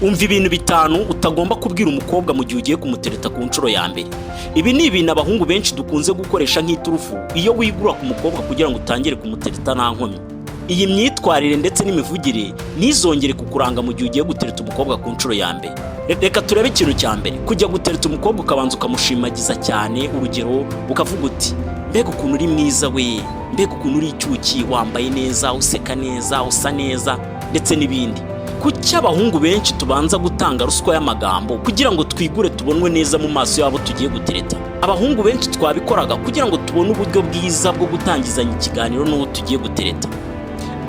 Umva ibintu bitanu utagomba kubwira umukobwa mu gihe ugiye kumutereta ku nshuro ya mbere. Ibi ni ibintu abahungu benshi dukunze gukoresha nk'iturufu iyo wigura ku mukobwa kugira ngo utangire kumutereta nta nkomyi. Iyi myitwarire ndetse n'imivugire ntizongere kukuranga mu gihe ugiye gutereta umukobwa ku nshuro ya mbere. Reka turebe ikintu cya mbere: kujya gutereta umukobwa ukabanza ukamushimagiza cyane. Urugero, ukavuga uti: "Mbega ukuntu uri mwiza we, mbega ukuntu uri icyuki, wambaye neza, useka neza, usa neza," ndetse n'ibindi. Kuki abahungu benshi tubanza gutanga ruswa y'amagambo kugira ngo twigure tubonwe neza mu maso y'abo tugiye gutereta? Abahungu benshi twabikoraga kugira ngo tubone uburyo bwiza bwo gutangizanya ikiganiro n'uwo tugiye gutereta,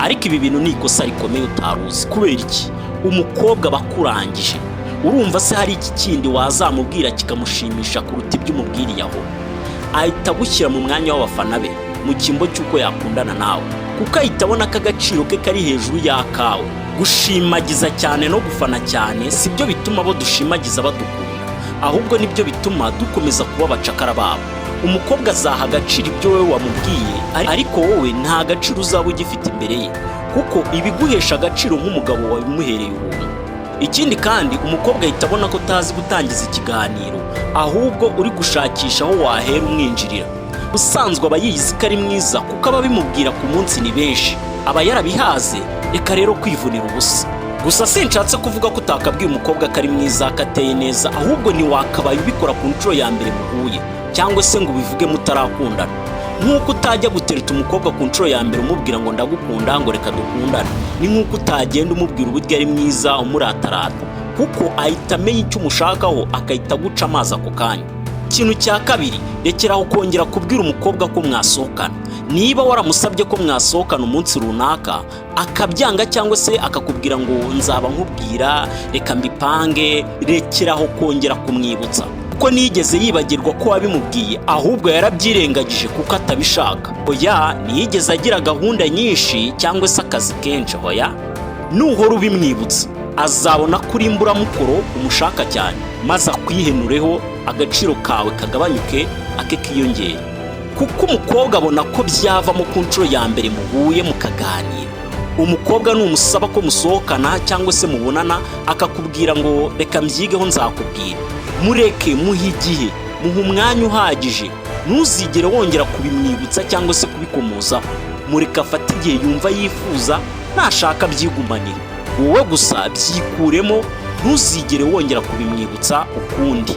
ariko ibi bintu ni ikosa rikomeye utari uzi. Kubera iki? Umukobwa aba akurangije. Urumva se hari iki kindi wazamubwira kikamushimisha kuruta ibyo umubwiriye aho? Ahita agushyira mu mwanya w'abafana be mu cyimbo cy'uko yakundana nawe, kuko ahita abona ko agaciro ke kari hejuru y'akawe. Gushimagiza cyane no gufana cyane si byo bituma abo dushimagiza badukunda, ahubwo nibyo bituma dukomeza kuba abacakara babo. Umukobwa azaha agaciro ibyo wowe wamubwiye, ariko wowe nta gaciro uzaba ugifite imbere ye, kuko ibiguhesha agaciro nk'umugabo wabimuhereye ubuntu. Ikindi kandi, umukobwa ahita abona ko utazi gutangiza ikiganiro, ahubwo uri gushakisha aho wahera umwinjirira. Usanzwe aba yizi ko ari mwiza, kuko ababimubwira ku munsi ni benshi, aba yarabihaze. Reka rero kwivunira ubusa. Gusa sinshatse kuvuga ko utakabwiye umukobwa ko ari mwiza, ko ateye neza, ahubwo ntiwakabaye ubikora ku nshuro ya mbere muhuye, cyangwa se ngo ubivuge mutarakundana. Nk'uko utajya gutereta umukobwa ku nshuro ya mbere umubwira ngo "Ndagukunda," ngo "Reka dukundane," ni nk'uko utagenda umubwira uburyo ari mwiza umuratarata, kuko ahita amenya icyo umushakaho, agahita aguca amazi ako kanya. Ikintu cya kabiri: rekeraho kongera kubwira umukobwa ko mwasohokana. Niba waramusabye ko mwasohokana umunsi runaka akabyanga, cyangwa se akakubwira ngo "Nzaba nkubwira, reka mbipange," rekeraho kongera kumwibutsa, kuko ntiyigeze yibagirwa ko wabimubwiye, ahubwo yarabyirengagije kuko atabishaka. Oya, ntiyigeze agira gahunda nyinshi cyangwa se akazi kenshi. Oya, nuhora ubimwibutsa azabona ko uri imburamukoro, umushaka cyane, maze akwihenureho, agaciro kawe kagabanyuke, ake kiyongere, kuko umukobwa abona ko byavamo ku nshuro ya mbere muhuye mukaganira. Umukobwa numusaba ko musohokana cyangwa se mubonana, akakubwira ngo "Reka mbyigeho, nzakubwira," mureke, muhe igihe, muhe umwanya uhagije. Ntuzigere wongera kubimwibutsa cyangwa se kubikomozaho. Mureke afate igihe yumva yifuza, nashaka abyigumanire. Wowe gusa byikuremo, ntuzigere wongera kubimwibutsa ukundi.